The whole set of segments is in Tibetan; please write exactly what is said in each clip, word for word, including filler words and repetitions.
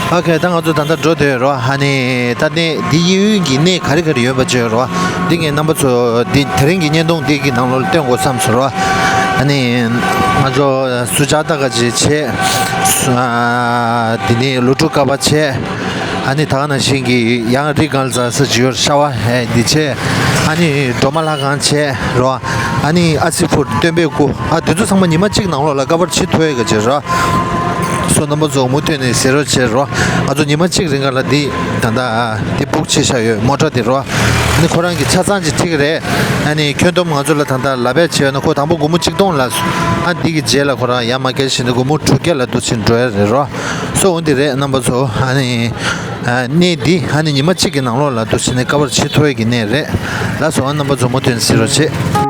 ཨོ་ཁེ། ད་ང་ཚོ་ད་ལྟ་འགྲོ་བསྡད་ཡོད་རེད་བ། ཨ་ནི་ད་ནི་འདི་གཡས་གཡོན་གྱི་གནས་ག་རེ་ག་རེ་ཡོད་པ་བཅས་ཡོད་རེད་བ། འདི་ངས་རྣམ་པ་ཚོ་འདི་དེ་རིང་གི་བརྙན་ཐུང་འདི་གི་ནང་ལོགས་ལ་སྟོན་དགོས་བསམ་སོང་རེད་བ། ཨ་ནི་ང་ཚོ་སུ་ཇཱ་ཏ་ག་ཅིག་བྱས། སུ་ཨ་འདི་ནི་ལོ་དྲུག་ཀ་པ་བྱས། ཨ་ནི་ད་ག་ནང་བཞིན་གྱི་ཡང་རི་གང་ལ་ཟ་ས་ཅིག་ཡོད་རེད། ཤ་བ་ཧེ་འདི་བྱས། ཨ་ནི་སྒྲོལ་མ་ལྷ་ཁང་བྱས་རེད་བ། ཨ་ནི་ཨ་སི་ཕུར་སྟོན་པའི་སྐུ། ཨ་དེ་ཚོ་ཚང་མ་ཉི་མ་གཅིག་ནང་ལོགས་ལ་ཀ་བར་བྱེད་ཐུབ་ཡ་ག་ཅིག་རེད་བ། སོ་རྣམ་པ་ཚོ་མུ་མཐུད་ནས་གཟིགས་རོགས་བྱེད་རོགས། ང་ཚོ་ཉི་མ་གཅིག་རིང་ག་ལ་འདི་ད་ལྟ་འདི་བུག་བྱས་བཞག་ཡོད། མོ་ཊ་འདི་རོ། ཨ་ནི་ཁོ་རང་གི་ཆ་ཚང་ཅིག་ཁྲིད་ཀྱི་རེད། ཨ་ནི་ཁྱོན་བསྡོམས་ང་ཚོ་ལ་ད་ལྟ་ལབ་ཡ་བྱས་ན་ཁོ་དང་པོ་སྒོར་མོ་གཅིག་སྟོང་ལ། ཨ་འདི་གི་རྗེས་ལ་ཁོ་རང་ཡར་མར་བརྒྱབ་བྱས་ནས་སྒོར་མོ་དྲུག་བརྒྱ་ལ་འདུག་སེ་འགྲོ་ཡ་རེད་རོ། སོ་འོ་འདི་རེད་རྣམ་པ་ཚོ། ཨ་ནི་ཨ་གནས་འདི་ཨ་ནི་ཉི་མ་གཅིག་གི་ནང་ལོགས་ལ་འདུག་སེ་ནས་ཀ་བར་བྱེད་ཐུབ་ཡ་གི་གནས་རེད། ལགས་སོ། ཨ་རྣམ་པ་ཚོ་མུ་མཐུད་ནས་གཟིགས་རོགས་བྱེད།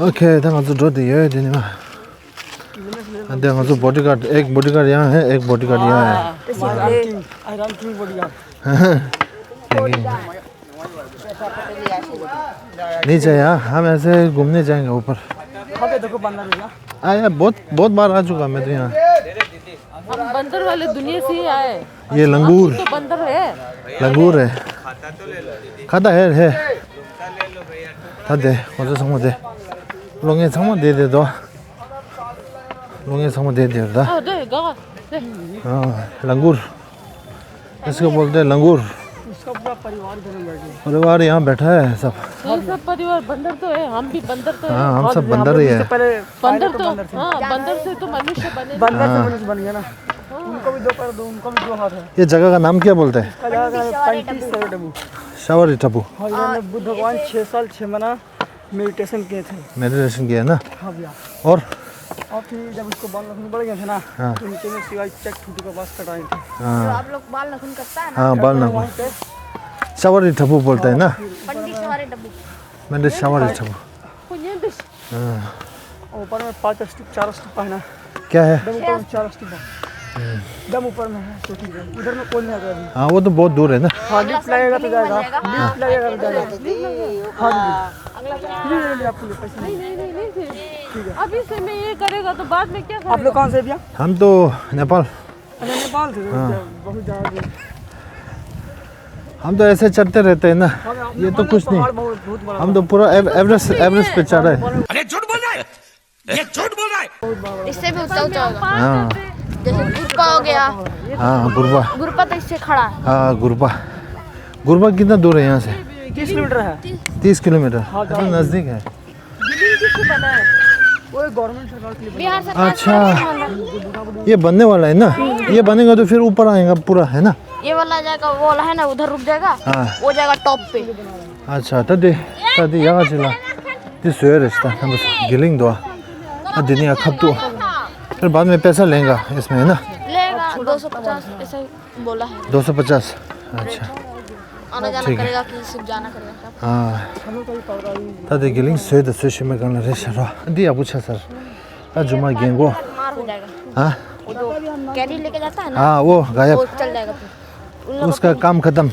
ཨོ་ཁེ། ད་ང་ཚོ་འགྲོ་བསྡད་ཡོད། དེ་ནི་མ། ཨ་འདི་ང་ཚོ་bodyguard, एक bodyguard यहाँ है, एक bodyguard यहाँ है। हाँ। I am king, I am king bodyguard। नहीं चाहिए, हाँ, हम ऐसे घूमने जाएंगे ऊपर। हाँ, देखो बंदर भैया। हाँ यार, बहुत, बहुत बार आ चुका मैं तो यहाँ। हम बंदर वाले दुनिया से ही आए। ये लंगूर। हम तो बंदर है। लंगूर है। खाता है, है। ད་དེ་ཁོ་ཚོ་ཚང་མ་དེ། ལོ་ངས་ཚང་མ་དེ་དེ་དོ། ལོ་ངས་ཚང་མ་དེ་དེ་རེད་ད། हाँ, दे, गा, दे। हाँ, लंगूर। इसको बोलते हैं लंगूर। उसका पूरा परिवार इधर में बैठे हैं। परिवार यहाँ बैठा है सब। ये सब परिवार बंदर तो है, हम भी बंदर तो है। हाँ, हम सब बंदर ही है। पहले, बंदर पहले तो तो, बंदर थे। हाँ, बंदर से तो मनुष्य बने। बंदर से हाँ। मनुष्य बन गया ना। उनको भी दो पैर, दो, उनको भी दो हाथ है। ये जगह का नाम क्या बोलते हैं? इसका जगह का नाम पंटी सवारी टबू। सवारी टबू। हाँ, यहाँ में बुद्ध भगवान छह साल छह महीना मेडिटेशन किए थे। मेडिटेशन किया ना? हाँ भैया। और? और फिर जब उसको बाल नाखून बढ़ गए थे ना, हाँ। तो नीचे में शिवाजी चक ठुटू का पास कटाए थे। हाँ। जो आप लोग बाल नाखून कटता है ना? हाँ, बाल नाखून। वहाँ पे। सवारी टबू बोलते हैं ना? फिर ऊपर पंडित में सवारी टबू। पंडित सवारी टबू। हाँ। ऊपर में पाँच स्टूप, चार स्टूप है ना? क्या है? एकदम ऊपर में चार स्टूप है। एकदम ऊपर में है, चोटी पे। उधर में कोई नहीं आता अभी। हाँ, वो तो बहुत दूर है ना। हाँ, लिफ्ट लगेगा तो जाएगा। लिफ्ट लगेगा तो जाएगा। हाँ, दीदी। नहीं, नहीं, नहीं, आपको लिए पैसे नहीं। नहीं, नहीं, नहीं, नहीं। ठीक है। अभी से मैं ये करेगा तो बाद में क्या करेगा? आप लोग कहाँ से भैया? हम तो नेपाल। अच्छा, नेपाल से। हाँ। बहुत ज़्यादा दूर। हम तो ऐसे चढ़ते रहते हैं ना। हाँ, आप ये तो लोग कुछ नहीं। पहाड़ बहुत, बहुत बड़ा हम तो पहाड़। पूरा एव-, एवरेस्ट, एवरेस्ट पे चढ़े हैं। अरे झूठ बोल रहा है, ये झूठ बोल रहा है। इससे भी ऊंचा ऊंचा होगा। हाँ। जैसे गुरपा हो गया। हाँ, गुरपा। गुरपा तो इससे खड़ा है। हाँ, गुरपा। गुरपा कितना दूर है यहाँ से? तीस किलोमीटर है। तीस किलोमीटर। हाँ, तो नज़दीक है। बिल्डिंग किससे बना है? वो गवर्नमेंट सरकार के लिए बना है। बिहार सरकार। अच्छा, ये बनने वाला है ना? ये बनेगा तो फिर ऊपर आएगा पूरा, है ना? ये वाला जाएगा, वो वाला है ना, उधर रुक जाएगा। हाँ। वो जाएगा टॉप पे। अच्छा, तदे, तदे यहाँ चला। दिस वेयर इस ता, हम बस गिलिंग दो। आ, दुनिया खप तो। फिर बाद में पैसा लेगा इसमें, है ना? लेगा दो सौ पचास, ऐसा ही। बोला है। दो सौ पचास। अच्छा। आना जाना ठीक है। करेगा कि सिर्फ जाना करेगा क्या? हाँ। तदे गिलिंग सोए तो सोए शिमे करना रे शरो। दी अबू छा सर। आ जुमा गेंगो। बीमार हो जाएगा। हाँ? वो जो कैरी लेके जाता है ना, हाँ, वो गायब। वो चल जाएगा फिर। उन लोगों उसका को काम खत्म,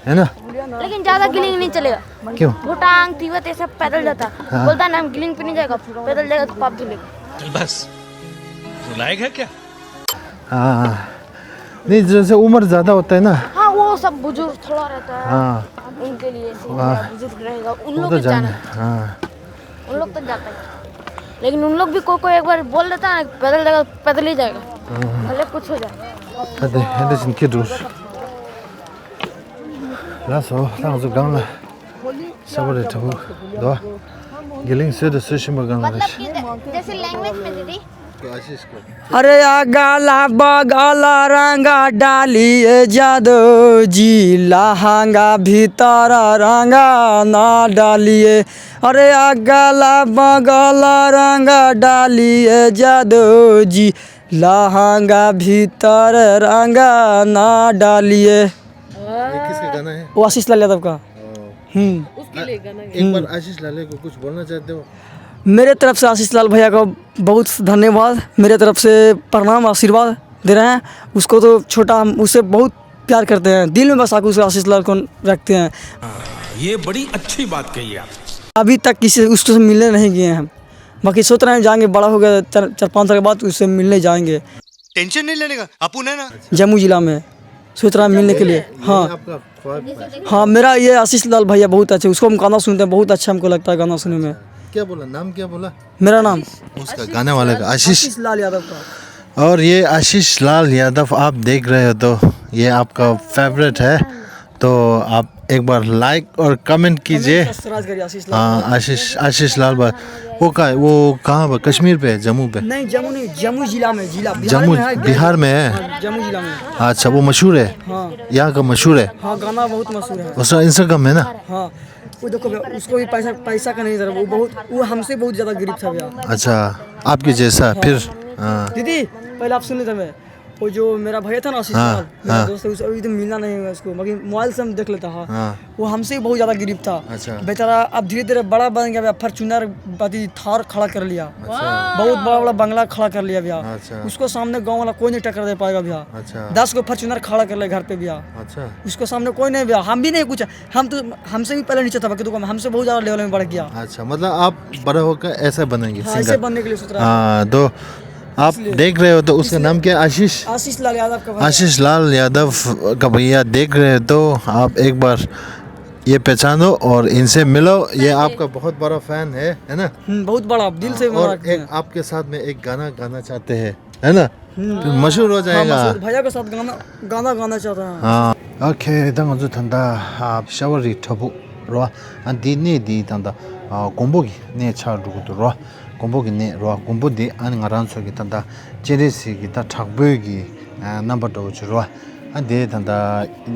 है ना? लेकिन ज्यादा गिलिंग नहीं चलेगा। क्यों? भूटान, तिब्बत, ये सब पैदल जाता। हाँ। बोलता ना, हम गिलिंग पे नहीं जाएगा, पैदल जाएगा तो पाप धुलेगा। चल बस, रुलाएगा क्या? हाँ। नहीं, जैसे उम्र ज्यादा होता है ना। हाँ, वो सब बुजुर्ग थोड़ा रहता है। हाँ। उनके लिए ऐसे हाँ। बुजुर्ग रहेगा, उन वो लोग तो के जाना जाना है। हाँ। उन लोग तक जाता है। लेकिन उन लोग भी कोई, कोई एक बार बोल देता है ना, पैदल जाएगा, पैदल ही जाएगा। हाँ। भले कुछ हो जाए। हाँ, दे, हाँ, दे, इनके दूर। ལགས་སོ། ད་ང་ཚོ་སྒང་ལ་ཤ་བ་རི་བྲག་ཕུག་འདུག། དགེ་ལིང་སོས་དང་སོས་ཤིང་པ་སྒང་ལ་རེད། मतलब कि जैसे लैंग्वेज में दीदी, आशीष को। अरे अगल बगल रंग डालिए जादू जी, लहंगा भीतर रंग ना डालिए। अरे अगल बगल रंग डालिए जादू जी, लहंगा भीतर रंग ना डालिए। ये किसका गाना है? वो आशीष लाल यादव का। ओ। हम्म। उसके लिए गाना है। एक बार हम्म। आशीष लाले को कुछ बोलना चाहते हो? मेरे तरफ से आशीष लाल भैया को बहुत धन्यवाद, मेरे तरफ से प्रणाम, आशीर्वाद दे रहे हैं। उसको तो छोटा, हम उससे बहुत प्यार करते हैं, दिल में बसा के उस आशीष लाल को रखते हैं। ये बड़ी अच्छी बात कही आप। अभी तक किसी उसको से मिलने नहीं गए हैं, बाकी सोच रहे हैं जाएंगे, बड़ा हो गया, चार, चार पाँच साल के बाद उससे मिलने जाएंगे। टेंशन नहीं लेने का, अपुन है ना। जम्मू जिला में सोच रहा है मिलने के लिए। हाँ। आपका ख्वाब है। हाँ, मेरा ये आशीष लाल भैया बहुत अच्छे, उसको हम गाना सुनते हैं, बहुत अच्छा हमको लगता है गाना सुनने में। क्या बोला, नाम क्या बोला? मेरा नाम उसका गाने वाले का आशीष। आशीष लाल यादव का। और ये आशीष लाल यादव आप देख रहे हो तो ये आपका फेवरेट है, तो आप एक बार लाइक और कमेंट कीजिए। सब्सक्राइब करिए आशीष लाल। हाँ, आशीष, आशीष लाल भाई। वो कहाँ, वो कहाँ पर? कश्मीर पे है, जम्मू पे? नहीं, जम्मू नहीं, जम्मू जिला में, जिला बिहार जम्मू, में है। बिहार में है? हाँ, जम्मू जिला में। अच्छा, वो मशहूर है? हाँ। यहाँ का मशहूर है? हाँ, गाना बहुत मशहूर है। उसका इंस्टाग्राम है ना? हाँ। वो देखो भैया, उसको भी पैसा, पैसा का नहीं जरा, वो बहुत, वो हमसे बहुत ज्यादा गरीब था भैया। अच्छा, आपके जैसा। हाँ। फिर? हाँ। दीदी, पहले आप सुन लेते मैं। वो जो मेरा भैया था ना आशीष हाँ, लाल, मेरा हाँ। दोस्त है, उस, अभी तो मिलना नहीं हुआ उसको, बाकी मोबाइल से हम देख लेता। हाँ। हाँ। वो हमसे भी बहुत ज्यादा गरीब था। अच्छा। बेचारा अब धीरे धीरे बड़ा बन गया भैया, फॉर्च्यूनर, बाकी थार खड़ा कर लिया। अच्छा। बहुत बड़ा बड़ा बंगला खड़ा कर लिया भैया। अच्छा। उसको सामने गांव वाला कोई नहीं टक्कर दे पाएगा भैया। अच्छा। दस को फॉर्च्यूनर खड़ा कर ले घर पे भैया। अच्छा। उसको सामने कोई नहीं भैया, हम भी नहीं कुछ, हम तो, हमसे भी पहले नीचे था, बाकी तो हमसे बहुत ज्यादा लेवल में बढ़ गया। अच्छा, मतलब आप बड़ा होकर ऐसा बनेंगे, हाँ, सिंगर। ऐसे बनने के लिए सोच रहा है। हाँ, तो आप इसलिए देख रहे हो तो उसका इसलिए नाम क्या है? आशीष? आशीष लाल यादव का भैया। आशीष लाल यादव का भैया देख रहे हो तो आप एक बार ये पहचानो और इनसे मिलो। ये आपका बहुत बड़ा फैन है, है ना? हम्म, बहुत बड़ा, दिल से हाँ, और मुबारक एक है। आपके साथ में एक गाना गाना चाहते हैं, है ना? हम्म। फिर मशहूर हो हाँ, जाएगा। मशहूर भैया के साथ गाना, गाना गाना चाहता है। हाँ। ཨོ་ཁེ། ད་ང་ཚོ་ད་ལྟ་ཨ་ཤ་བ་རི་བྲག་ཕུག་རོ། ཨ་འདི་གནས་འདི་ད་ལྟ་ཨ་མགོན་པོ་གི་གནས་ཆགས་འགྲོ་གི་འདུག་རོ། མགོན་པོ་གི་གནས་རོ། མགོན་པོ་འདི་ཨ་ནི་ང་རང་ཚོ་གི་ད་ལྟ་སྤྱན་རས་གཟིགས་ཀྱི་ད་དྲག་པོའི་གི་ཨ་རྣམ་པ་འདྲ་བོ་ཅིག་རོ། ཨ་འདི་ད་ལྟ་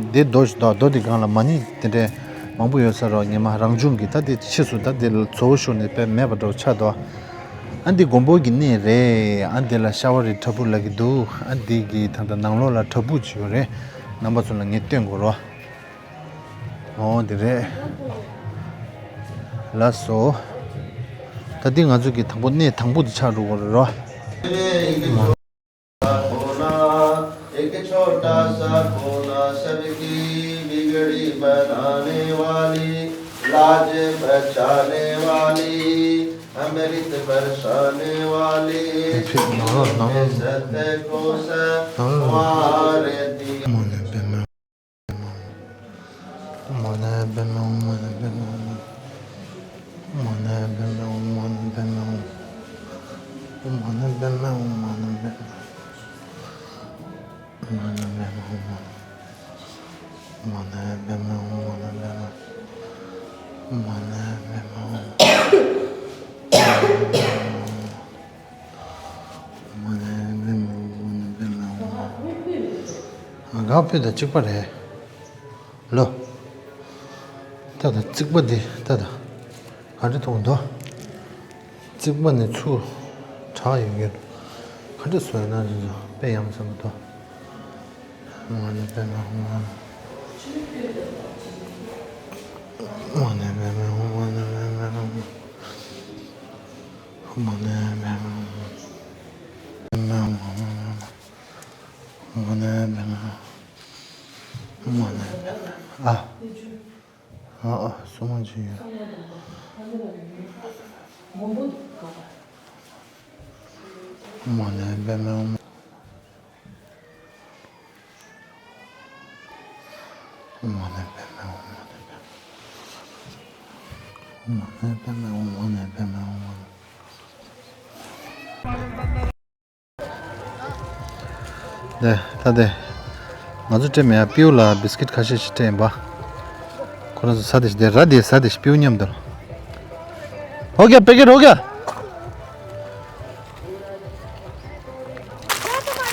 འདི་རྡོ་ཞིག་འདུག་རྡོ་འདི་སྒང་ལ་མ་ཎི་དེ་འདྲས་མང་པོ་ཡོད་ས་རོ། སྔོན་མ་རང་བྱུང་གི་ད་འདི་ཕྱིས་སུ་ད་འདི་ལ་བཙོག་ཤོར་ནས་དཔེ་མེད་པ་འདྲ་བོ་ཆགས་འདུག་ཨ་འདི་མགོན་པོ་གི་གནས་རེད། ཨ་འདི་ལ་ཤ་བ་རི་བྲག་ཕུག་ལབ་ཀྱི་འདུག་ཨ་འདི་གི་ད་ལྟ་ནང་ལོགས་ལ་བྲག་ཕུག་ཅིག་ཡོད་རེད། རྣམ་པ་ཚོ་ལ་ངས་སྟོན་དགོས་རོ། ཨོ་འདི་རེད། ལགས་སོ། ད་འདི་ང་ཚོ་གི་དང་པོ་གནས་དང་པོ་འདི་ཆགས་འགྲོ་གི་རེད་རོ། एक छोटा सा कोना सबकी बिगड़ी बनाने वाली, लाज बचाने वाली, अमृत बरसाने वाली, ये फिर ना, ना। सत्य को संवार दी। ཨ་ག་ཕུད་དང་གཅིག་པ་རེད། ལོ། ད་ད་རྩིག་པ་འདི་ད་ད་ག་འདྲ་མཐོང་འདུག་རྩིག་པ་ནི་ཚུར་དྲག་ཡོང་གི་འདུག་ག་འདྲ་བཟོས་ན་འདི་ཚོ་དཔེ་ཡ་མཚན་པོ་འདུག་མ་ཎི་པདྨེ་ཧཱུྃ། མ་ཎི་པདྨེ་ཧཱུྃ། མ་ཎི་པདྨེ་ཧཱུྃ། མ་ཎི་པདྨེ་ཧཱུྃ། མ་ཎི་པདྨེ་ཧཱུྃ། མ་ཎི་པདྨེ། ཨ། ཨ་ཨ། སྲུང་མ་ཅིག་ཡོད། མ་ཎི་པདྨེ་ཧཱུྃ། མ་ཎི་པདྨེ་ཧཱུྃ། མ་ཎི་པདྨེ་ཧཱུྃ། མ་ཎི་པདྨེ་ཧཱུྃ། ལེ། ད་དེ། ང་ཚོ་སྤྲད་མེད་ཡ། སྤྲེའུ་ལ་བིས་ཀིཊ་ཁ་ཤས་ཤིག་སྤྲད་ཡིན་པ། ཁོ་རང་ཚོ་ཟ་དེ་ཞིག་དེ་ར་དེ་ཟ་དེ་ཞིག་སྤྲེའུ་མཉམ་དུ། हो गया, पैकेट हो गया।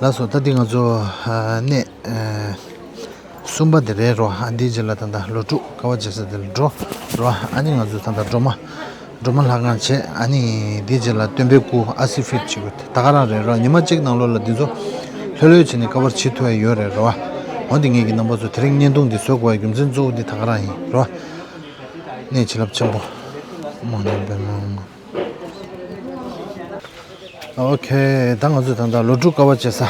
ལགས་སོ། ད་འདི་ང་ཚོ་ཨ་གནས་ཨ་ཟུར་ གསུམ་པ་དེ་རེད་རོ། ཨ་འདིའི་རྗེས་ལ་ད་ལྟ་ལོ་དྲུག་དཀའ་བ་སྤྱད་ས་དེ་ལ་འགྲོ་རོ། ཨ་ནི་ང་ཚོ་ད་ལྟ་སྒྲོལ་མ་སྒྲོལ་མ་ལྷ་ཁང་བྱས། ཨ་ནི་འདིའི་རྗེས་ལ་སྟོན་པའི་སྐུ་ཨ་སི་ཕིད་བྱེད་དགོས། ད་ག་རང་རེད་རོ། ཉི་མ་གཅིག་ནང་ལོགས་ལ་འདི་ཚོ་ལྷོད་ལྷོད་བྱས་ནས་ཀ་བར་བྱེད་ཐུབ་ཡ་ཡོད་རེད་རོ། འོན་ཏེ་ངེད་ཀྱིས་རྣམ་པ་ཚོ་དེ་རིང་བརྙན་ཐུང་འདི་བཟོ་དགོས་པའི་རྒྱུ་མཚན་གཙོ་བོ་འདི་ད་ག་རང་ཡིན་རོ། གནས་བྱིན་རླབས་ཆེན་པོ། མ་ནས་པད་མ། ཨོ་ཁེ། ད་ང་ཚོས་ད་ལྟ་ལོ་དྲུག་དཀའ་བ་སྤྱད་ས།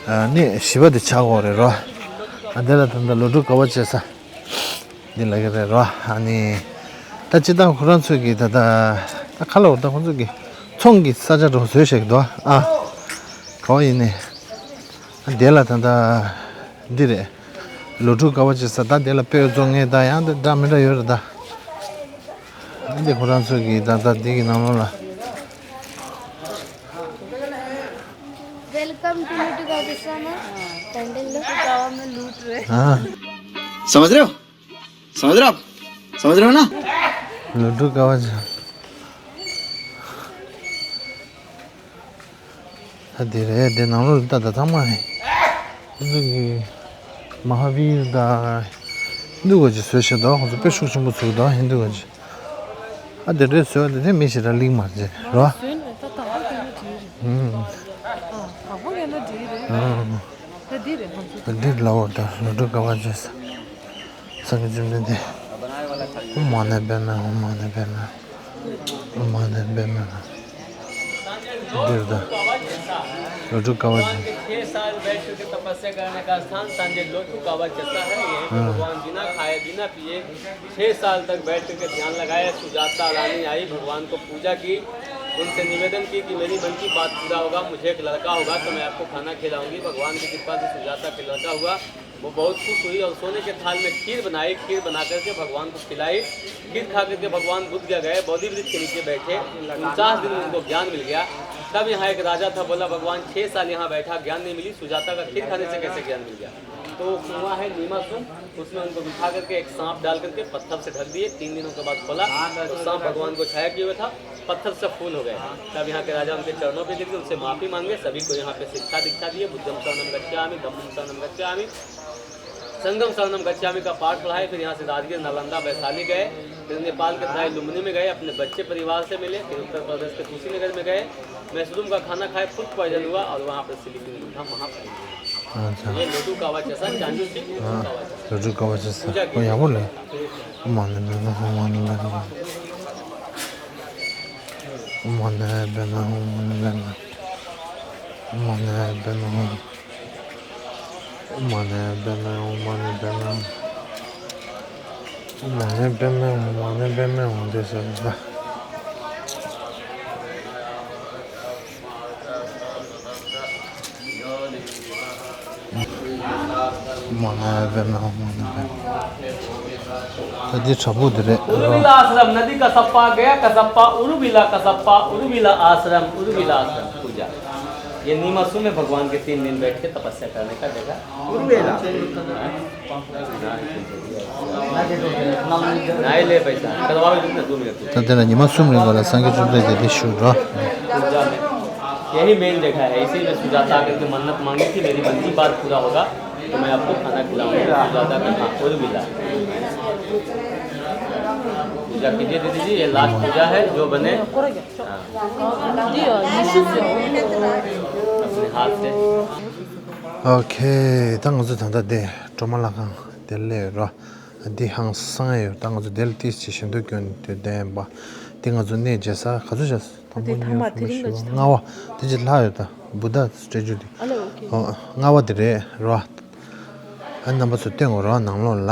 ཨ་གནས་བཞི་པ་དེ་ཆགས་ཡོད་རེད་རོ། ཨ་དེ་ལ་ད་ལྟ་ལོ་དྲུག་དཀའ་བ་སྤྱད་ས་འདི་ལབ་ཀྱི་རེད་རོ། ཨ་ནི་ད་སྤྱིར་བཏང་ཁོ་རང་ཚོས་ཀྱིས་ད་ལྟ་ད་ཁ་ལོ་ད་ཁོ་ཚོས་ཀྱིས་ཚོང་གི་ས་ཆ་འདྲ་བོ་བཟོས་བཞག་གི་འདུག་ཨ་ག་བ་ཡིན་ནའི་ཨ་དེ་ལ་ད་ལྟ་འདི་རེད། ལོ་དྲུག་དཀའ་བ་སྤྱད་ས། ད་དེ་ལ་དཔེ་བཙོང་མཁན་ད་ཡང་དེ་འདྲ་མི་འདྲ་ཡོད་རེད་ད། འདི་ཁོ་རང་ཚོ་གི་ད་ལྟ་འདི་གི་ནང་ལོགས་ལ། Welcome to Lutu Gawa Jesa na। Candle लो। गाँव में लूट रहे। हाँ। समझ रहे हो? समझ रहे हो आप? समझ रहे हो ना? ལོ་དྲུག་དཀའ་བ་སྤྱད། ད་དེ་རེད། དེ་ནང་ལོགས་ལ་ལྟ་ད་ཚང་མ་ཧིན་དུ་གི་མ་ཧ་བིར་དང་ཧིན་དུ་ག་ཅིག་བཟོས་བཞག་འདུག་ཁོ་ཚོ་དཔེ་ཤུགས་ཆེན་པོ་བཙུགས་འདུག་ཧིན་དུ་ག་ཅིག་ཨ་དེ་འདྲའི་བཟོས་དེ་དེ་མི་ཞིག་ར་ལིང་མ་རེད་རོ། བཟོས་ནས་ད་དག་པ་གན་ན་བྲིས་རེད། ཨུམ། ཨ་དག་པ་གན་ན་བྲིས་རེད། ཨུམ། ད་འདི་རེད་ང་ཚོ། ད་འདི་ལའོ་ད་ལོ་དྲུག་དཀའ་བ་སྤྱད་ས། སངས་རྒྱས་བཅོམ་ལྡན་འདས། ཨོཾ་མ་ཎི་པདྨེ། ཨོཾ་མ་ཎི་པདྨེ། ཨོཾ་མ་ཎི་པདྨེ། འདིར་ད། ལོ་དྲུག་དཀའ་བ་སྤྱད། छह साल बैठ करके तपस्या करने का स्थान संजय लोटू कावा जैसा है। यहीं पर हाँ। भगवान बिना खाए, बिना पिए, छह साल तक बैठ करके ध्यान लगाए। सुजाता रानी आई, भगवान को पूजा की, उनसे निवेदन की कि मेरी मन की बात पूरा होगा, मुझे एक लड़का होगा तो मैं आपको खाना खिलाऊंगी। भगवान की कृपा से सुजाता के लड़का हुआ। वो बहुत खुश हुई और सोने के थाल में खीर बनाई। खीर बना करके भगवान को खिलाई। खीर खा करके भगवान बुद्ध गया गए, बोधि वृक्ष के नीचे बैठे। उनचास दिन में उनको ज्ञान मिल गया। तब यहाँ एक राजा था, बोला, "भगवान छह साल यहाँ बैठा, ज्ञान नहीं मिली, सुजाता का खीर खाने से कैसे ज्ञान मिल गया?" तो वो कुआं है नीमा सुम, उसमें उनको बिठा करके एक सांप डाल करके पत्थर से ढक दिए। तीन दिनों के बाद खोला तो सांप भगवान को छाया किए हुए था, पत्थर से फूल हो गए। तब यहाँ के राजा उनके चरणों पे गिर गए, उनसे माफी मांगे। सभी को यहाँ पे शिक्षा दीक्षा दिए, बुद्धम शरणम गच्छामि, धम्मम शरणम गच्छामि, संघम शरणम गच्छामि का पाठ पढ़ाए। फिर यहाँ से राजगीर, नालंदा, वैशाली गए। फिर नेपाल के तराई लुम्बिनी में गए, अपने बच्चे परिवार से मिले। फिर उत्तर प्रदेश के कुशीनगर में गए, मैसूरुम का खाना खाए, फूड पॉइजन हुआ और वहाँ पे स्लीपिंग रूम था, वहाँ पे। अच्छा। ये लोटू कावा चेसा, चांदू सिंह लोटू हाँ। कावा चेसा। लोटू कावा चेसा। पूजा की। कोई यहाँ बोले? माने, माने, माने, माने। माने, माने, माने। माने, माने। ཨོཾ་མ་ཎི་པདྨེ་ཧཱུྃ། ཨོཾ་མ་ཎི་པདྨེ་ཧཱུྃ། ཨོཾ་མ་ཎི་པདྨེ་ཧཱུྃ། ཨོཾ་མ་ཎི་པདྨེ་ཧཱུྃ། ཨོཾ་མ་ཎི་པདྨེ་ཧཱུྃ། དེ་ཟེར་བ། ཨོཾ་མ་ཎི་པདྨེ་ཧཱུྃ། ཨོཾ་མ་ཎི་པདྨེ་ཧཱུྃ། ད་འདི་དྲག་པོ་འདི་རེད། उर्मिला आश्रम, नदी का सप्पा, गया का सप्पा, उर्मिला का सप्पा, उर्मिला आश्रम, उर्मिला आश्रम पूजा। ये नीमा सुम में भगवान के तीन दिन बैठ के तपस्या करने का जगह। उर्मिला। नहीं ले पैसा, करवा लो तुमने दो मिनट। ད་དེ་ལ་ཉི་མ་གསུམ་རིང་ག་ལ་སངས་རྒྱས་བཅོམ་ལྡན་འདས་དེ་བཞུགས་འགྲོ། पूजा में यही मेन जगह है, इसी में सुजाता आकर के मन्नत मांगी थी, मेरी मन की बात पूरा होगा तो मैं आपको खाना खिलाऊंगी। सुजाता का, हाँ, उर्मिला। पूजा कीजिए दीदी जी, ये लास्ट पूजा है, जो बने। हाँ। अपने हाथ से। ཨོ་ཁེ། ད་ང་ཚོ་ད་ལྟ་དེ་སྒྲོལ་མ་ལྷ་ཁང་དེ་སླེབས་ཡོད་ར། འདི་ཧང་སང་ཡོད། ད་ང་ཚོ་དེ་ལ་ཏིས་ཅིག་ཞིམ་འདོད་སྐྱོན་དུས་ལྡན་པ། འདི་ང་ཚོ་གནས་མཇལ་ས་ག་ཚོད་བྱས། དང་པོ་དེ་ཐ་མ་ཉིན་དེ་གསུམ་རིང་ལ་བཞི་པ་ལྔ་པ་དེ་ཅིག་ལྷག་ཡོད་ད། བུདྡྷ་སི་ཊེ་ཅུ་དེ། ཨ་ལེ་ཨོ་ཁེ། ཨོ་ལྔ་པ་དེ་རེད་ར། ཨ་རྣམ་པ་ཚོ་སྟོན་དགོས་ར་ནང་ལོགས་ལ།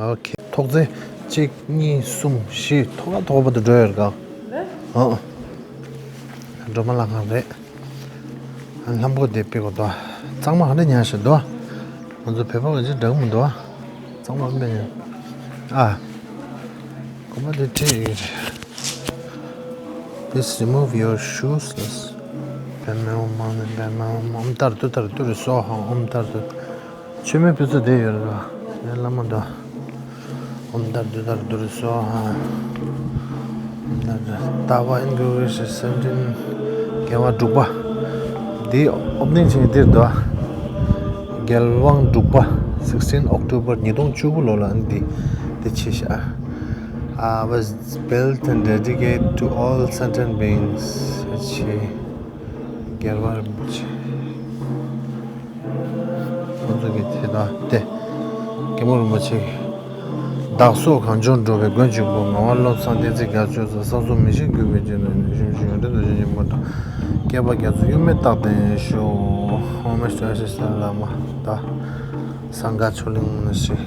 ཨོ་ཁེ། ཐོག་བརྩེགས་གཅིག་གཉིས་གསུམ་བཞི་ཐོག་ཁ་ཐོག་ཁ་བར་དུ་འགྲོ་ཡོད་ར་ག། ཨོ། སྒྲོལ་མ་ལྷ་ཁང་རེད། ལྷམ་གོག་དེ་ཕུད་དགོས་དོ། གཙང་མ་ག་འདྲ་ཉར་བཞག་དོ། ང་ཚོ་བོད་པ་ག་ཅིག་འདྲ་གི་མི་འདུག་ཨ། གཙང་མ་མེད་ཡ། ཨ། གོ་མ་དེ་ཁྲིད་ཡོད་རེད། Please remove your shoes. པདྨེ་ཧཱུྃ། མ་ཎི་པདྨེ་ཧཱུྃ། ཨོཾ་ཏཱ་ར་ཏུཏྟཱ་ར་ཏུ་རེ་སྭཱ་ཧཱ། ཨོཾ་ཏཱ་ར་ཏུཏྟཱ། མཆོད་མེ་ཕུལ་ས་དེ་ཡོད་རེད་པ། ཡ་བླ་མ་དོ། ཨོཾ་ཏཱ་ར་ཏུཏྟཱ་ར་ཏུ་རེ་སྭཱ་ཧཱ། ཨོཾ་ཏཱ་ར་ཏུཏྟཱ། ལྟ་བ་ཨིན་གུ་རེ་ཤི་སེ་བེན་ཊིན། རྒྱལ་བ་འབྲུག་པ། འདི་ཨོ་པ་ནིང་བྱེད་མཁན་འདིར་འདུག་ཨ། རྒྱལ་དབང་འབྲུག་པ། sixteen October ཉིས་སྟོང་བཅུ་དགུ་ལོ་ལ་འདི་འདི་ཆེ་ཤ I was built and dedicated to all sentient beings. ཆེ་རྒྱལ་བ་རིན་པོ་ཆེ། ཁོང་ཚོ་གི་དེ་དག་སྟེ། སྐྱེས་མོ་རིན་པོ་ཆེ། བདག་སོགས་གངས་ལྗོངས་འགྲོ་བའི་མགོན་གཅིག་པུ། ངག་དབང་བློ་བཟང་བསྟན་འཛིན་རྒྱ་མཚོའི་གཙོ། བསམ་གཟུགས་མི་ཤིགས་གུས་པའི་རྗེས་འདུན། ཞུམ་ཞིག་ཡོན་ཏན་རྡོ་རྗེ་སྙིང་པོ་དང་། བསྐལ་པ་རྒྱ་མཚོའི་གཡུལ་མེ་རྟག་ཏུ་ཞུ། ཧོ་མ་སྟ་ཤི་སྟ་བླ་མ་ད་སངྒ་ཆོས་གླིང་ནས་ཤི།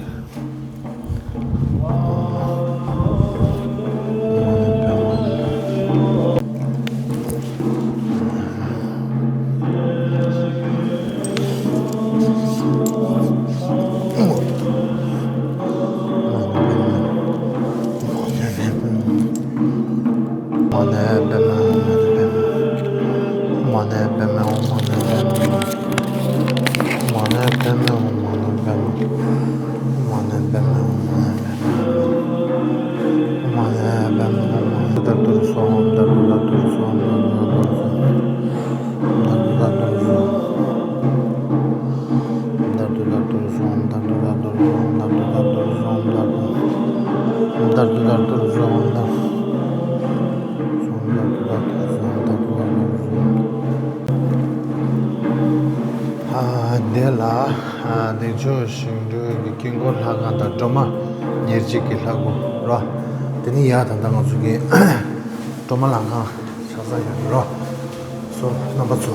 དེ་ལ་གདེང་ཆོག་ཞིང་འགྲོ་བའི་དཀྱིལ་འཁོར་ལྷ་ཁང་དང་སྒྲོལ་མ་ཉེར་གཅིག་གི་ལྷ་སྐུ་རོ། དེ་ནི་ཡ་ད་ལྟ་ང་ཚོ་གི་སྒྲོལ་མ་ལྷ་ཁང་ཆགས་ས་ཡོད་རོ། སོ་རྣམ་པ་ཚོ་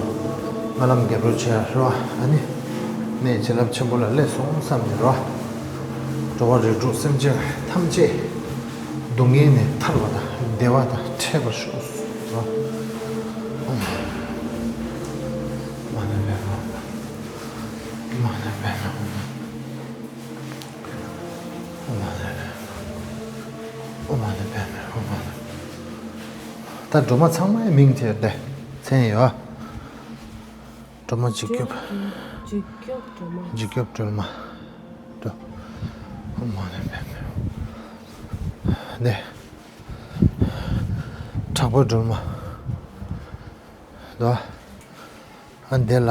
སྨོན་ལམ་རྒྱབ་རོགས་བྱས་རོ། ཨ་ནི་གནས་བྱིན་རླབས་ཆེན་པོ་ལ་སླེབས་སོང་བསམ་ནས་རོ། འགྲོ་བ་རིགས་དྲུག་སེམས་ཅན་ཐམས་ཅད་སྡུག་བསྔལ་ནས་ཐར་བ་དང་བདེ་བ་དང་འཕྲད་པར་ཤོག་རོ། མ་ཎི་པདྨ། མ་ཎི་པདྨ། ཨོཾ་མ་ཎི་པདྨེ། ཨོཾ་མ་ཎི་པདྨེ། ཨོཾ་མ་ཎི། ད་སྒྲོལ་མ་ཚང་མའི་མིང་དེ་དེ་མཚན་ཡོད། སྒྲོལ་མ་འཇིགས་སྐྱོབ། འཇིགས་སྐྱོབ་སྒྲོལ་མ། འཇིགས་སྐྱོབ་སྒྲོལ་མ། དོ། ཨོཾ་མ་ཎི་པདྨེ། དེ། དྲག་པོའི་སྒྲོལ་མ། དོ། ཨ་འདི་ལ།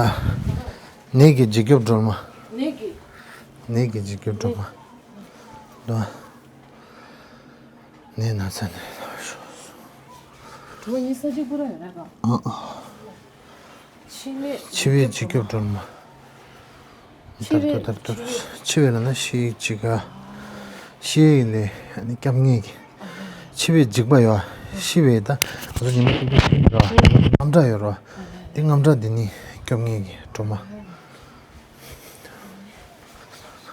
ནད་ཀྱི་འཇིགས་སྐྱོབ་སྒྲོལ་མ། ནད་ཀྱི། ནད་ཀྱི་འཇིགས་སྐྱོབ་སྒྲོལ་མ། དོ། ནད་ན་ཚ་ནད་ལ་ཤོག་སྒྲོལ་མ་གཉིས་ས་གཅིག་པུ་ར་ཡོད་ར་ག་ཨ་ཨ། འཆི་བའི། འཆི་བའི་འཇིགས་སྐྱོབ་སྒྲོལ་མ། འཆི་བའི། ད་ལྟོ་ད་ལྟོ། འཆི་བའི་ལ་ན་ཤི་ཅི་ག་ཤི་ལས་ནི་སྐྱབས་ངེས་ཀྱི། འཆི་བའི་འཇིགས་པ་ཡོད། ཤི་བའི་ད་ང་ཚོ་ཉི་མ་ཤི་ཤི་ཤི་ར་དངངས་སྐྲག་ཡོད་ར། དེ་དངངས་སྐྲག་དེ་ནི་སྐྱོབ་ངེས་ཀྱི་སྒྲོལ་མ།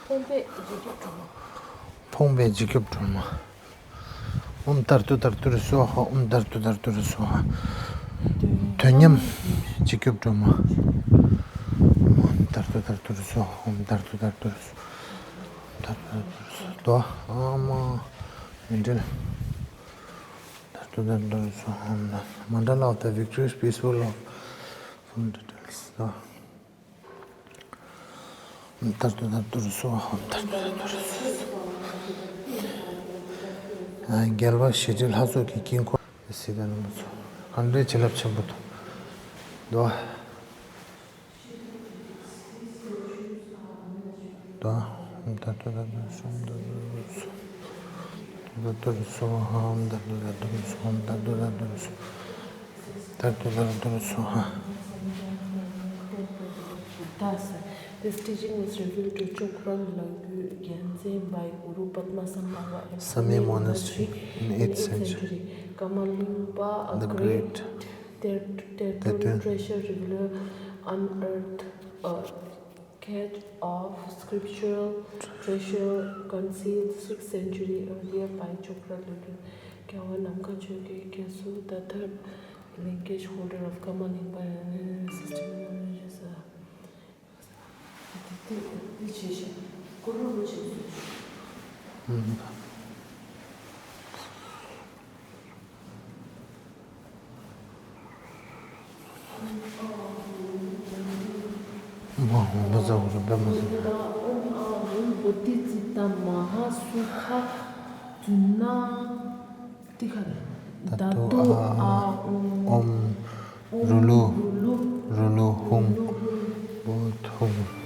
ཕོངས་པའི་འཇིགས་སྐྱོབ་སྒྲོལ་མ། ཕོངས་པའི་འཇིགས་སྐྱོབ་སྒྲོལ་མ། ཨོཾ་དྷ་རུ་དྷ་རུ་དྷ་རུ་སྭཱ་ཧཱ། ཨོཾ་དྷ་རུ་དྷ་རུ་དྷ་རུ་སྭཱ་ཧཱ། དོན་ཉམས་འཇིགས་སྐྱོབ་སྒྲོལ་མ། ཨོཾ་དྷ་རུ་དྷ་རུ་དྷ་རུ་སྭཱ་ཧཱ། ཨོཾ་དྷ་རུ་དྷ་རུ་དྷ་རུ་སྭཱ་ཧཱ། དྷ་རུ་དྷ་རུ་དྷ་རུ་སྭཱ་ཧཱ། དོ། ཨ་མ། མི་འབྲལ། དྷ་རུ་དྷ་རུ་དྷ་རུ་སྭཱ་ཧཱ། Mandala of the victorious peaceful love. From details. དོ། དྷ་རུ་དྷ་རུ་དྷ་རུ་སྭཱ་ཧཱ། དྷ་རུ་དྷ་རུ་དྷ་རུ་སྭཱ་ཧཱ། རྒྱལ་བ་ཞི་ཁྲོའི་ལྷ་ཚོགས་ཀྱི་དཀྱིལ་འཁོར། སྲིད་པའི་རྣམ་པ་ཚོ། གང་འདྲའི་བྱིན་རླབས་ཆེན་པོ་དང་། དོ། དོ། དྷ་རུ་དྷ་རུ་དྷ་རུ་སྭཱ་ཧཱ། དྷ་རུ་དྷ་རུ་དྷ་རུ་སྭཱ་ཧཱ། དྷ་རུ་དྷ་རུ་དྷ་རུ་སྭཱ་ཧཱ། དྷ་རུ་དྷ་རུ་དྷ་རུ་སྭཱ་ཧཱ། དྷ་རུ་དྷ་རུ་དྷ་རུ་སྭཱ་ཧཱ། This teaching was revealed to Chokrang Lagyu Gyaltsuen by Guru Padmasambhava at Samye Monastery in eighth century. Kamalingpa, a great ter-, territorial treasure revealer, unearthed a cache of scriptural treasure concealed six century earlier by Chokrang Lagyu. རྒྱལ་བ་ནམ་མཁའ་ཆོས་ཀྱི་རྒྱལ་སྲས་the third lineage holder of Kamalingpa system. དེ་དེ་དེ་བྱས་ཤིང་། ཀུ་རུ་རུ་བྱས་སོང་། མ་འོངས་པ་ཚ་བོ་རུ་པད་མ་ཟེར། ཨོཾ་ཨཱཿཧཱུྃ་བོ་དྷི་ཙིཏྟ་མ་ཧཱ་སུ་ཁ་ཙུ་ན། ཏི་ཁ་རེད། ད་ཏོ་ཨ་ཨོཾ། རུ་ལུ། རུ་ལུ་ཧཱུྃ། བོ་དྷཱུྃ།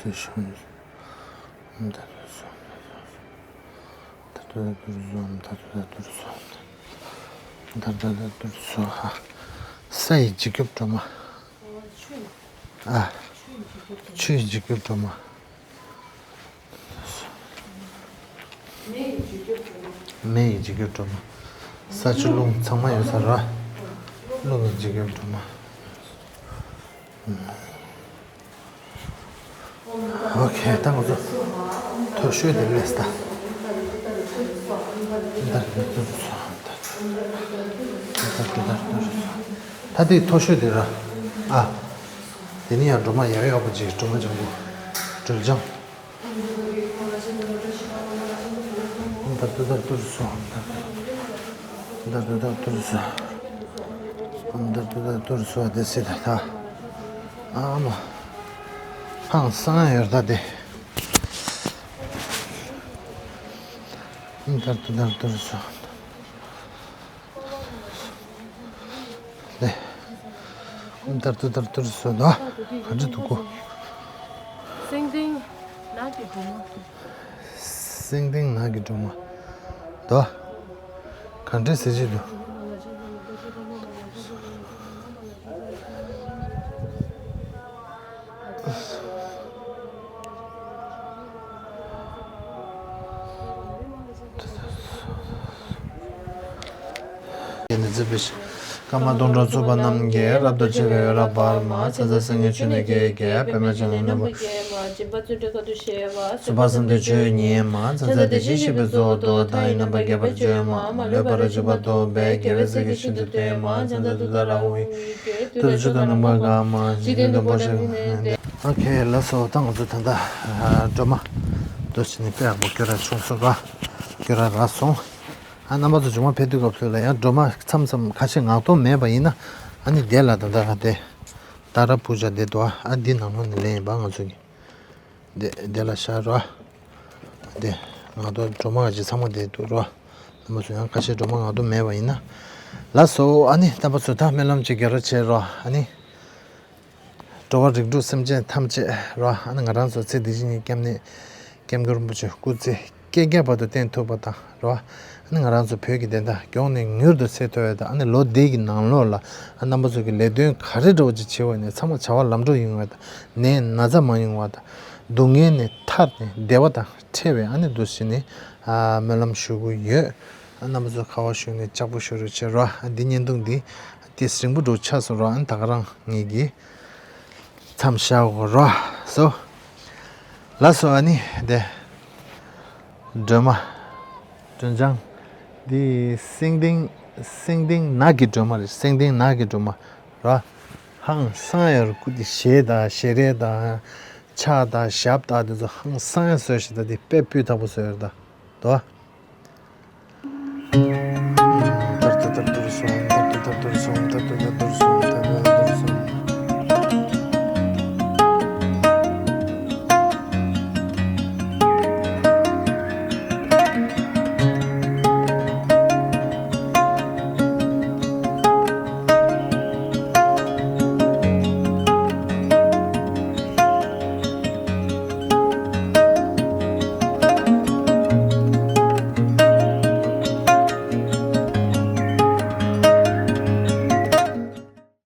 སུ་ཤོང་། ད་དུ་སོ། ད་དུ་ད་དུ་སོ། ད་དུ་ད་དུ་སོ། ད་དུ་ད་དུ་སོ། ཧ། ས་ཡི་འཇིགས་སྐྱོབ་སྒྲོལ་མ། ཨ། ཆུ་ཡི་འཇིགས་སྐྱོབ་སྒྲོལ་མ། མེ་ཡི་འཇིགས་སྐྱོབ་སྒྲོལ་མ། ས་ཆུ་རླུང་ཚང་མ་ཡོད་ས་ར། རླུང་གི་འཇིགས་སྐྱོབ་སྒྲོལ་མ། ཨོ་ཁེ། ད་ང་ཚོ་མཐོ་ཤོས་དེ་སླེབས་ད། ད་དེ་མཐོ་ཤོས་དེ་ར། ཨ། དེ་ནི་ཡང་སྒྲོལ་མ་ཡག་ཡོག་པོ་ཅིག་སྒྲོལ་མ་ལྗང་གུ། སྒྲོལ་ལྗང་། ད་དུ་ད་དུ་སོ། ད་དུ་ད་དུ་སོ། ད་དུ་ད་དུ་སོ། དེ་སྲིད་ད་ད། ཨ་མ། ཧང་སང་ཡོད་ད་དེ། ད་དུ་ད་དུ་སོ། ལེ། ད་དུ་ད་དུ་སོ་ད། ག་འདྲ་འདུག་གོ། སེང་ལྡེང་ནགས་ཀྱི་སྒྲོལ་མ། སེང་ལྡེང་ནགས་ཀྱི་སྒྲོལ་མ། ད། ག་འདྲ་ཟེར་གྱི་འདུག་ཀརྨ་སྡོང་གྲོགས་གཙོས་པ་རྣམས་ཀྱིས། རབ་ཏུ་ཕྱེ་བའི་འོད་རབ་འབར་མ། ཕྱག་འཚལ་སངས་རྒྱས་ཆོས་ནི་རྒྱལ་བའི་གོ་འཕང་། པདྨ་འབྱུང་གནས་རྣམ་པར་རྒྱལ་བ། སྦྱིན་པ་བརྩོན་འགྲུས་དཀའ་ཐུབ་སྤྱད་པ། སུ་དཔག་བསམ་དོན་ཆོས་ཉིད་མ། ཕྱག་འཚལ་བདེ་ཆེན་བཞི་པའི་གཙོ་བོ་མདོར་བསྡུ། མཐའ་ཡས་རྣམ་པར་རྒྱལ་བ་སྤྱོད་ཡུལ་མ། མ་ལུས་པར་འཇུག་པ་མདོར་བསྡུ་བའི། རྒྱལ་བའི་སྲས་ཀྱིས་ཤིན་ཏུ་བསྟོད་མ། ཕྱག་འཚལ་ཏུཏྟཱ་ར་ཧཱུྃ་ཡི་མཐུས། བདུད་དང་ཕྱོགས་དང་རྣམ་པ་གང་མང་། འཇིག་རྟེན་དུ་བོ་དྷ་ཝ་ནི་ཏེ། ཨོ་ཁེ། ལགས་སོ། ད་ང་ཚོ་ད་ལྟ་སྒྲོལ་མ་འདུག་སེ་ནི་དཔེ་ཡག་པོ་སྐྱོར་ར་བྱུང་སོང་ར། སྐྱོར་ར་རག་སོང་། ཨ། རྣམ་པ་ཚོ་མཇུག་མ་ཕེབས་དུས་སྐབས་སུ་ལ་ཡང་སྒྲོལ་མ་མཚམས་མཚམས་ཁ་ཤས་ངག་ཐོག་མེད་པ་ཡིན་ན། ཨ་ནི་དེ་ལ་ད་ལྟ་དེ་ཏཱ་ར་པུ་ཇ་དེ་འདུག་ཨ། འདི་ནང་ལོགས་ནས་ལེན་ཡིན་པ་ང་ཚོ་གི། དེ་དེ་ལ་བཞག་རོགས། དེ་ངག་ཐོག་སྒྲོལ་མ་ག་ཅིག་ཚང་མ་དེ་འདུག་རོགས། རྣམ་པ་ཚོ་ཡང་ཁ་ཤས་སྒྲོལ་མ་ངག་ཐོག་མེད་པ་ཡིན་ན། ལགས་སོ། ཨ་ནི་རྣམ་པ་ཚོ་ད་སྨོན་ལམ་ཅིག་རྒྱག་རོགས་བྱེད་རོགས། ཨ་ནི། འགྲོ་བ་རིགས་དྲུག་སེམས་ཅན་ཐམས་ཅད་རོ། ཨ་ནི་ང་རང་ཚོ་ཚེ་འདི་ཕྱི་གཉིས་སྐྱབས་གནས་སྐྱབས་མགོན་རིན་པོ་ཆེ་སྐུ་ཚེ་བསྐལ་བརྒྱའི་བར་དུ་བརྟན་ཐུབ་པ་དང་རོ། ཨ་ནི་ང་རང་ཚོ་བོད་ཀྱི་བདེན་མཐའ་མགྱོགས་ནས་མྱུར་དུ་སེལ་ཐུབ་ཡ་དང་། ཨ་ནི་ལོ་འདི་གི་ནང་ལོགས་ལ་ཨ་རྣམ་པ་ཚོ་གི་ལས་དོན་ག་རེ་འདྲ་བོ་ཅིག་བྱེད་པ་ནས་ཚང་མ་བྱ་བ་ལམ་འགྲོ་ཡོང་བ་དང་། ནད་ན་ཚ་མ་ཡོང་བ་དང་། སྡུག་བསྔལ་ནས་ཐར་ནས་བདེ་བ་དང་འཕྲད་པའི་ཨ་ནི་འདུ་ཤེས་ནས་ཨ་སྨོན་ལམ་ཞུ་གི་ཡོད། ཨ་རྣམ་པ་ཚོ་ཁ་བ་ཞུ་ནས་ལྕགས་པོ་ཞུ་རོགས་བྱེད་རོ། ཨ་འདི་བརྙན་ཐུང་འདི་ཏིས་རིང་པོ་འགྲོ་ཆགས་སོང་རོ། ཨ་ནི་ད་ག་རང་ངེད་ཀྱི་མཚམས་བཞག་གོ་རོ། སོ། ལགས་སོ། ཨ་ནི་དེ་སྒྲོལ་མ། སྒྲོལ་ལྗང་། འདི་སེང་ལྡེང་། སེང་ལྡེང་ནགས་ཀྱི་སྒྲོལ་མ་རེད། སེང་ལྡེང་ནགས་ཀྱི་སྒྲོལ་མ་རོ། ཧང་སང་ཡར་སྐུ་དེ་ཞལ་དང་ཞལ་རས་དང་ཕྱག་དང་ཞབས་དང་དེ་ཚོ་ཧང་སང་ཡར་བཟོས་ཤིག་ད་དེ་དཔེ་སྤུས་དག་པོ་བཟོས་ཡོད་ད་དོ།